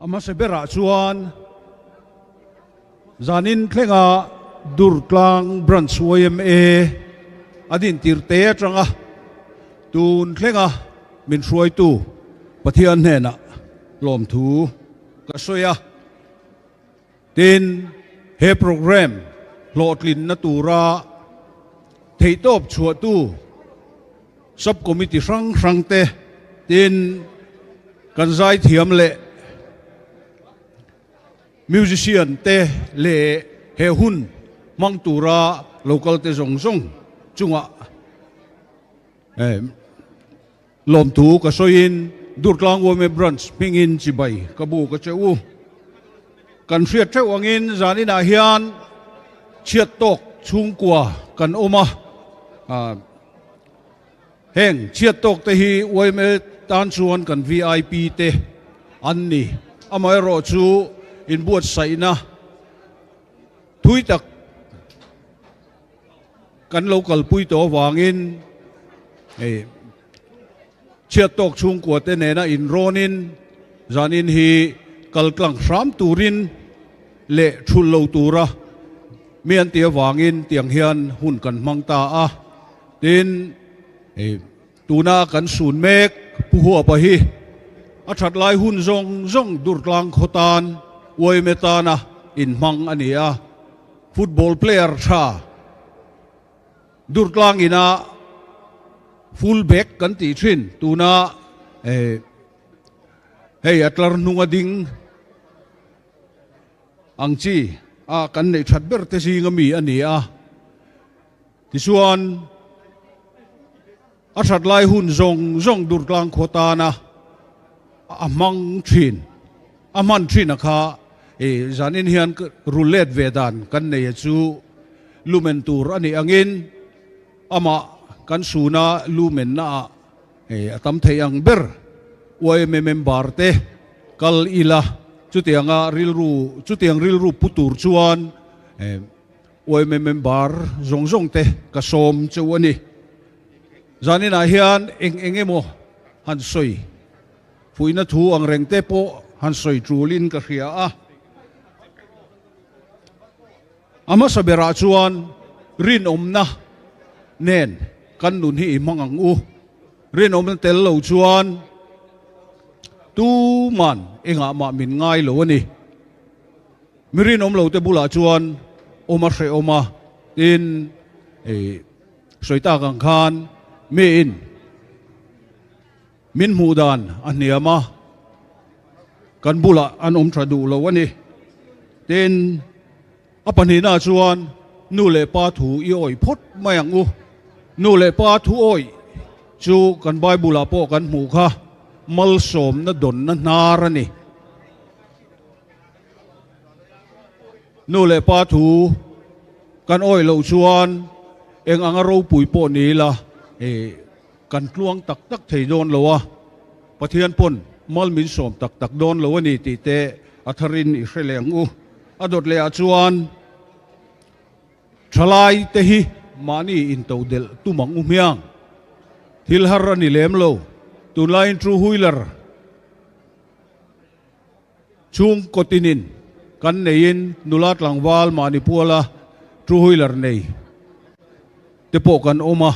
A hmasa berah chuan zanin thlenga Durtlang Branch yma a dintir te atanga tun thlenga min hruaitu Pathian hnenah lawmthu ka sawi a. Tin, he programme hlawhtlinna tura theihtawp chhuahtu Sub-Committee hrang hrangte tin kan zaithiam leh musician te leh he hun hmang tura lo kalte zawng zawng chungah Lawmthu ka sawiin Durtlang yma Branch hmingin chibai ka bu ka che u. Kan hriat theuh angin zaninah hian chhiat tawk chhungkua kan awm a, heng chhiat tawk te hi yma tan chuan kan vip te an ni. Amaherawhchu inbuatsaihna thui tak Kan lo kalpui tawh avangin hei chhiat tawk chhungkua te nena inrawnin zanin hi kal tlang hram turin leh thulh lo tura mi an tih avangin tiang hian hun kan hmang ta a. Tin, hei tuna kan sun mek Pu Huapa hi a that lai hun zawng zawng Durtlang khaw tan uaime tana inhmang a ni a. Football player tha Durtlang ina full back kan tih thin tuna hei a tlar hnunga ding ang chi a kan neih that ber te zinga mi a ni a. Tichuan a that lai hun zawng zawng Durtlang khua tana a hmang thin, a hman thin a kha i zanin hian rullet ve dan kan nei a chu lumen tur a nih angin amah kan suna lumen na ah a tam thei ang ber yma member te kal ila chutianga rilru chutiang rilru pu tur chuan yma member zawng zawng te ka sawm cheu a ni. Zaninah hian eng eng emaw han sawi fuihna thu ang reng te pawh han sawi tulin ka hria a. A hmasa berah chuan rinawmna nen kan nun hi i hmang ang u. Rinawmna tel lo chuan tuman engah mah min ngai lo a ni. Mi rinawm lo te bulah chuan awm a hrehawm a, tin sawi tak ang khan miin min hmuh dan a hniam a, kan bulah an awm tha duh lo a ni. Tin, a pahnihna chuan nu leh pa thu i awih phawt mai ang u. Nu leh pa thu awih chu kan Bible-ah pawh kan hmuh kha malsawmna dawnna hnar a ni. Nu leh pa thu kan awih loh chuan eng anga ropui pawh ni ila kan tluang tak tak thei dawn lo a, Pathian pawn mal min sawm tak tak dawn lo a ni tih te a tharin i hre leh ang u. A dawt leh ah chuan thalai te hi mahni into delh tum ang u hmiang. Thil har a ni lem lo, tunlaiin two wheeler Chung kawtinin kan neiin nula tlangval mahni puala two wheeler nei te pawh kan awm a,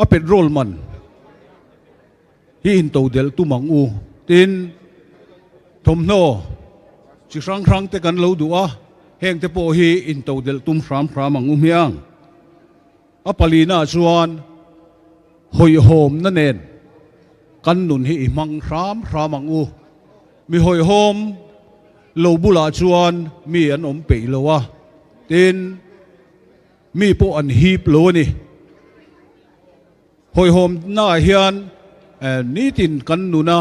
a petrol man hi into delh tum ang u. Tin, thawmhnaw chi hrang hrang te kan lo duh a, heng te pawh hi into delh tum hram hram ang u hmiang. A palina chuan hawihhawmna nen kan nun hi i hmang hram hram ang u. Mi hawihhawm lo bulah chuan mi an awm peih lo a, tin, mi pawh an hip lo a ni. Hawihhawmnaah hian nitin kan nuna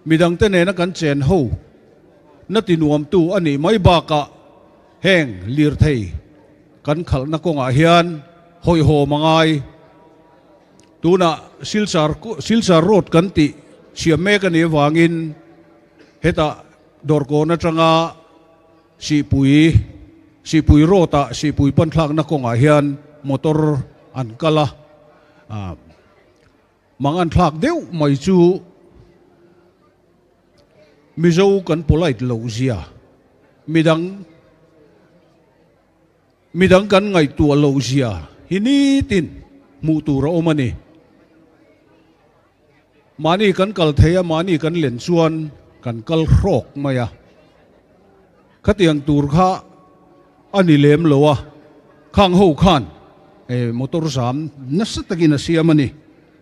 midangte nena kan chen ho na tinuamtu a nih mai bakah heng lirthei kan khalhna kawngah hian hawihhawm a ngai. Tunah Silchar Silchar Road kan tih chhiam mek a nih avangin hetah dawrkawn atanga Sihpui Sihpui Road-ah Sihpui panthlakna kawngah hian motor an kal a, mang an thlak deuh mai chu. Mizo kan polite loh zia, midang midang kan ngaihtuah loh zia hi nitin hmuh tur a awm a ni. Mahni kan kal thei a, mahni kan len chuan kan kal hrawk mai a. Khatiang tur kha a ni lem lo a, khang ho khan motor zam nasa takin a siam a ni.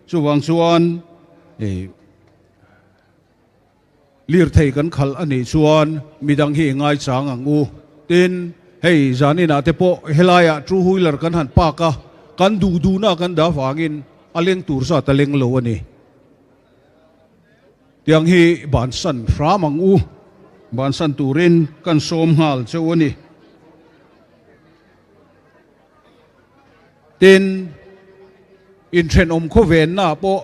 Chuvang chuan lirthei kan khalh a nih chuan midang hi i ngaichang ang u. Tin, hei zaninah te pawh helaiah two wheeler kan han park a, kan duh duhna kan dah vangin a leng tur zat a leng lo a ni. Tiang hi bansan hram ang u. Bansan turin kan sawm nghal cheu a ni. Tin, inthenawm khawvennaah pawh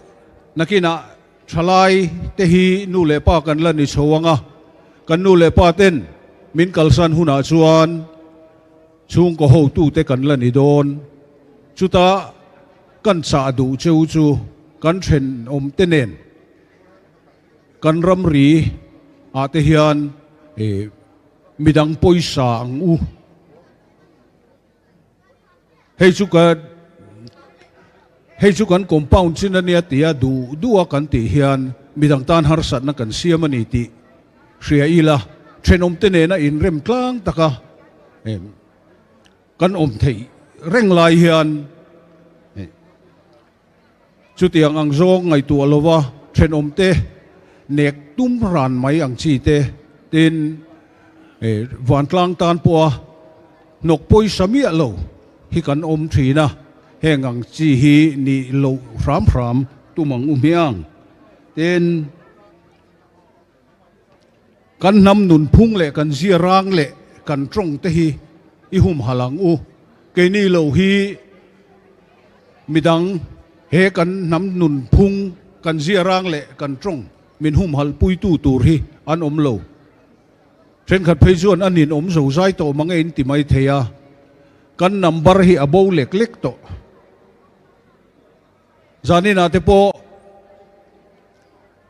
nakinah Thalai te hi nu leh pa kan la ni chho ang a, kan nu leh pa ten min kalsan hunah chuan chhungkaw hotute kan la ni dawn. Chuta kan chah duh cheu chu kan thenawm te nen kan ramri ah te hian midang pawisa ang u. Hei chu ka hei chu kan compound chin ania tia duh duh a kan tih hian midang tan harsatna kan siam a ni tih hria ila thenawmte nena inrem tlang taka kan awm theih reng lai hian Chutiang ang zawng ngaihtuah lova thenawmte nek tum ran mai ang chi te, tin vantlang tan pawha hnawk pawisa miah lo hi kan awm thin a, heng ang chi hi nih loh hram hram tum ang u hmiang. Tin, kan hnam nunphung leh kan zia rang leh kan tawng te hi i humhalh ang u. Keini lo hi midang he kan hnam nunphung, kan zia rang leh kan tawng min humhalh puitu tur hi an awm lo. Thenkhat phei chuan a nin awm zo zai tawh mang e in ti mai thei a, kan number hi a bo lek lek tawh. Zaninah te pawh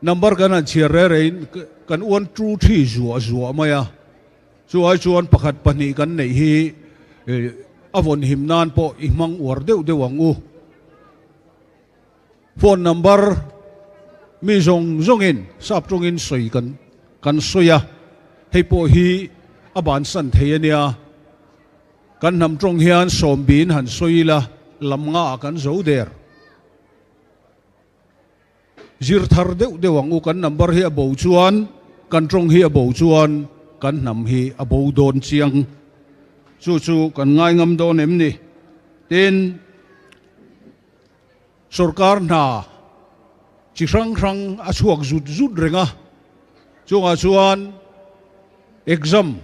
Number kan han chhiar reh reh in kan uan tu thi zuah zuah mai a, chu ai chuan pakhat pahnih kan neih hi a vawn him nan pawh i hmang uar deuh deuh ang u. Phone number mi zawng zawngin sap tawngin sawi kan kan sawi a, hei pawh hi a bansan thei a nia. Kan hnam tawng hian sawmbin han sawi ila lam ngaah kan zo der. Zir thar deuh deuh ang u, kan number hi a bo chuan, kan tawng hi a bo chuan kan hnam hi a bo dawn chiang. Chu chu kan ngai ngam dawn em ni? Tin, sorkar hna chi hrang hrang a chhuak zut zut reng a, chungah chuan exam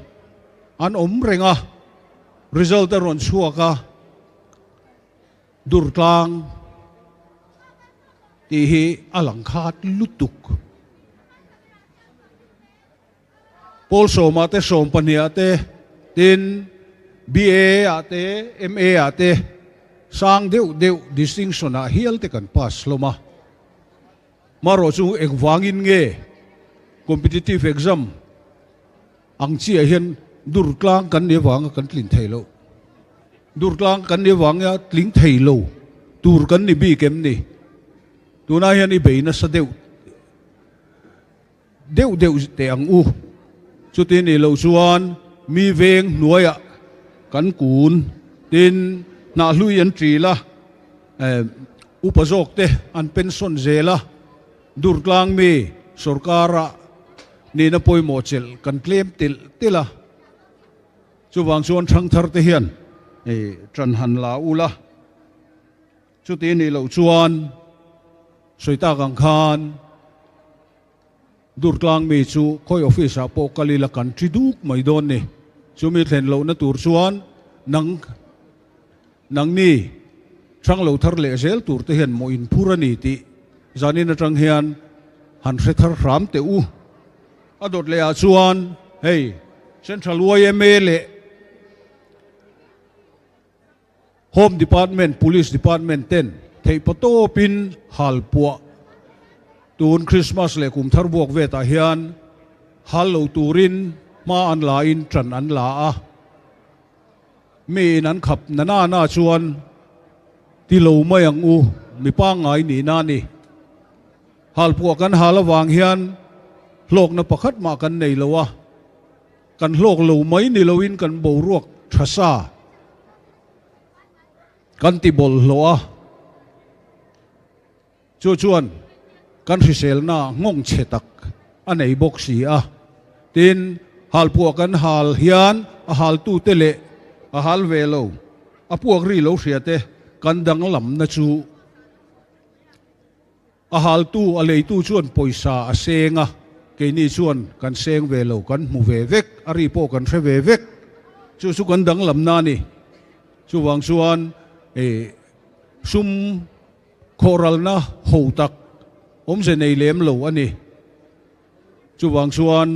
an awm reng a, result a rawn chhuak a, Durtlang tih hi a lang khat lutuk. Pawl sawmah te sawm pahniah te tin BA ah te MA ah te sang deuh deuh distinction ah hial te kan pass hlawm a. Marawh chu engvangin nge competitive exam Ang chiah hian Durtlang kan ni avanga kan tlin thei lo. Durtlang kan ni avanga tling thei lo tur kan ni bik em ni? Tunah hian i bei nasa deuh deuh deuh teh ang u. Chuti nih loh chuan mi veng hnuaiah kan kun tin hnah hlui an ṭil a, upa zawk te an pension zel a, Durtlang mi sorkara nihna pawimawh chelh kan tlem telh telh a, chuvang chuan thangthar te hian ṭan han la ula, chuti nih loh chuan sawi tak ang khan Durtlang mi chu khawi office ah pawh kal ila kan ṭi duk mai dawn ni. Chumi thlen lohna tur chuan nang nangni ṭhang lo thar leh zel tur te hian mawh inphur a ni tih Zanin atang hian han hre thar hram teh u. A dawt leh ah chuan hei Central yma leh Home Department, Police Department ten theih paw tawpin hal puah tun Christmas leh kum thar buak vet ah hian. Hal lo turin hma an la in ṭan an la a, mi in an khap na na na chuan ti lo mai ang u, mi pangngai nihna a ni. Halpuah kan hal avang hian hlawkna pakhat mah kan nei lo a, kan hlawk lo mai ni loin kan boruak tha sa kan ti bawlhhlawh a. Chu chuan kan hriselna nghawng chhe tak a nei bawk si a. Tin, halpuah kan hal hian a haltute leh a hal ve lo, a puak ri lo hria te kan danglamna chu a haltu, a leitu chuan pawisa a seng a, keini chuan kan seng ve lo, kan hmu ve vek, a ri pawh kan hre ve vek. Chu chu kan danglamna a ni. Chuvang chuan sum Khawhralna ho tak awmze nei lem lo a ni. Chuvang chuan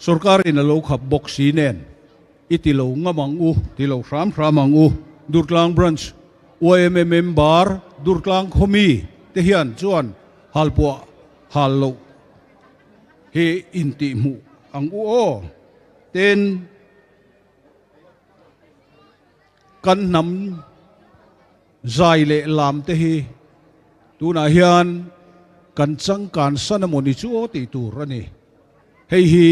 sorkarin a lo khap bawk si nen i ti lo ngam ang u, ti lo hram hram ang u. Durtlang Branch yma member Durtlang khawmi te hian chuan halpuah hal loh hi intihhmuh ang u aw. Tin. Kan hnam zai leh lam te hi tunah hian kan changkan san emaw ni chu aw tih tur a ni. Hei hi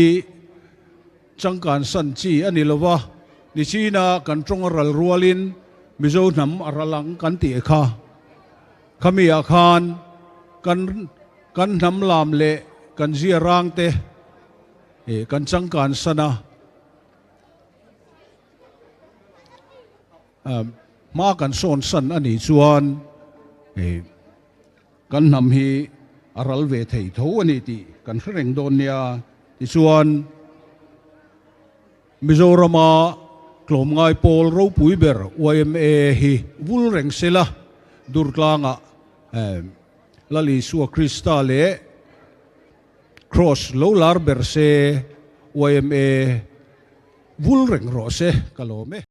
changkan san chi a ni lova, nichina kan tawng a ral rualin Mizo hnam a ral ang kan tih kha. Khami ah khan kan kan hnam lam leh kan zia rang te kan changkan san a. Hma kan sawn san a nih chuan kan hnam hi a ral ve thei tho a ni tih kan hre reng dawn nia. Tichuan Mizorama tlawmngai pawl ropui ber yma hi vul reng sela Durtlangah Lal Isua Krista leh Kross lo lar ber se yma vul reng rawh se ka lawm e.